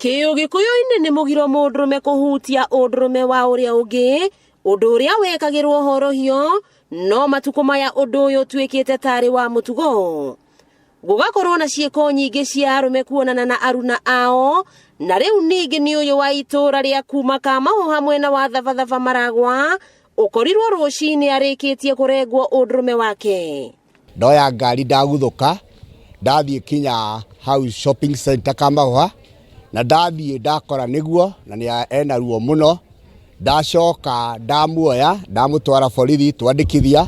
Kĩũgĩkũyũ-inĩ nĩ mũgiro mũndũrũme kũhutia ũndũrũme wa ũrĩa ũngĩ, ũndũ ũrĩa wekagĩrwo horohio, no matukũ maya ũndũ ũyũ ũtuĩkĩte tarĩ wa mũtugo. Gũgakorwo na ciĩko nyingĩ cia arũme kuonana na aruna ao, na rĩu ningĩ nĩ ũyũ wa itũũra rĩa kuma Kamahũha mwena wa Thabathaba Maragwa, ũkorirwo rũcinĩ arĩkĩtie kũrengwo ũndũrũme wake. Ndoya ngari ndaguthũka ndathiĩ kinya hau shopping center Kamahũha na ndathiĩ ndakora nĩguo na nĩ ena ruo mũno. Ndacoka ndamuoya ndamũtwara borithi twandĩkithia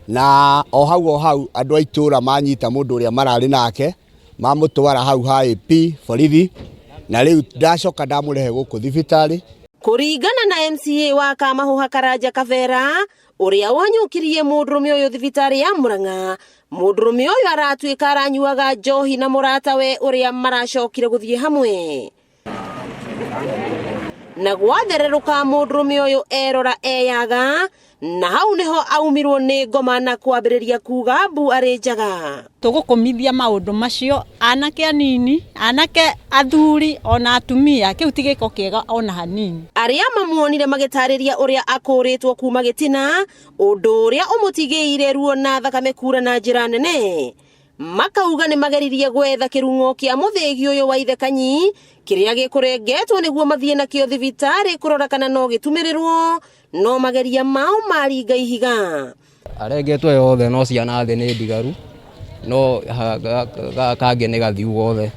na o hau o hau andũ a itũra manyita mũndũ ũrĩa mararĩ nake mamũtwara hau ha AP borithi na rĩu ndacoka ndamũrehe gũkũ thibitarĩ. Kũringana na MCA wa Kamahũha Karanja Kabera, ũrĩa ũhanyũkirie mũndũrũme ũyũ thibitarĩ ya Murang'a, mũndũrũme ũyũ aratuĩka aranyuaga njohi na mũratawe ũrĩa maracokire gũthiĩ hamwe. Na gwathererũka mũndũrũme ũyũ erora eyaga, na hau nĩho aumirwo nĩ ngoma na kwambĩrĩria kuga mbu arĩ njaga. Tũgũkũmithia maũndũ macio, anake anini, anake athuri ona atumia, kĩu ti gĩko kĩega ona hanini. Arĩa mamuonire magĩtarĩria ũrĩa akũrĩtwo kuma gĩtina, ũndũ ũrĩa ũmũtigĩire ruo na thakame kura na njĩra nene. Makauga nĩ mageririe gwetha kĩrung'o kĩa mũthĩgi ũyũ wa ithe Kanyi kĩrĩa gĩkũrengetwo nĩguo mathiĩ nakĩo thibitarĩ kũrora kana no gĩtumĩrĩrwo, no mageria mao maringa ihiga. Arengetwo yothe no ciana thĩ nĩ ndigaru, no gaka kangĩ nĩ gathiu gothe.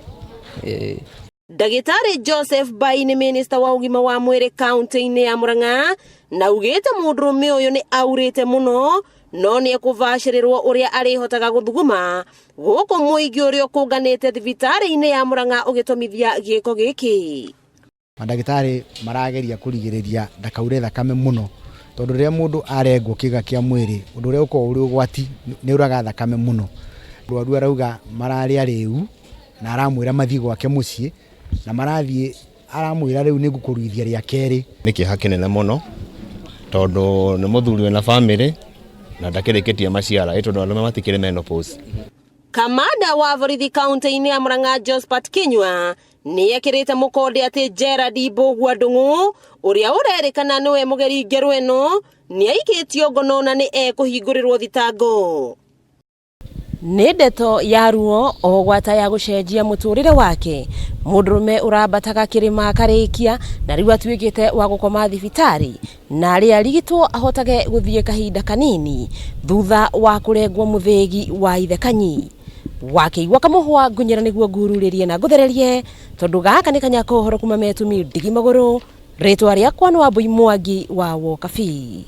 Ndagĩtarĩ Joseph Bai nĩ minista wa ũgima wa mwĩrĩ kaunti-inĩ ya Murang'a na augĩte mũndũrũme ũyũ nĩ aurĩte mũno no nĩ ekũbacĩrĩrwo ũrĩa arĩhotaga gũthuguma gũkũ mũingĩ ũrĩa ũkũnganĩte thibitarĩ-inĩ ya Murang'a ũgĩtũmithia gĩko gĩkĩ. Mandagĩtarĩ marageria kũrigĩrĩria ndakaure thakame mũno, tondũ rĩrĩa mũndũ arengwo kĩga kĩa mwĩrĩ, ũndũ ũrĩa ũkoragwo ũrĩ ũgwati nĩ ũraga thakame mũno. Mũrwaru arauga mararĩ arĩu na aramwĩra mathiĩ gwake mũciĩ na marathiĩ aramwĩra rĩu nĩ ngũkũruithia rĩa kerĩ. Nĩ kĩeha kĩnene mũno tondũ nĩ mũthuri wĩna bamĩrĩ na ndakĩrĩkĩtie maciara ĩ tondũ arũme matikĩrĩ menopause. Kamanda wa borithi kaunti-inĩ ya Murang'a Josphat Kinyua nĩ ekĩrĩte mũkonde atĩ Gerald Mbũgua Ndung'u ũrĩa ũrerĩkana nĩwe mũgeri ngerũ ĩno nĩ aikĩtio ngono na nĩ ekũhingũrĩrwo thitango. Nĩ ndeto ya ruo o gwata ya gũcenjia mũtũrĩre wake, mũndũrũme ũrambataga kĩrĩma akarĩkia na rĩu atuĩkĩte wa gũkoma thibitarĩ na arĩ arigitwo ahotage gũthiĩ kahinda kanini thutha wa kũrengwo mũthĩgi wa ithe Kanyi. Wakĩigua kamũhwa ngunyĩra nĩguo ngururĩrie na ngũthererie tondũ gaka nĩ kanyaka ũhoro kuma metumi ndigi magũrũ. Rĩtwa rĩakwa nĩ Wambui Mwangi wa Wokabi.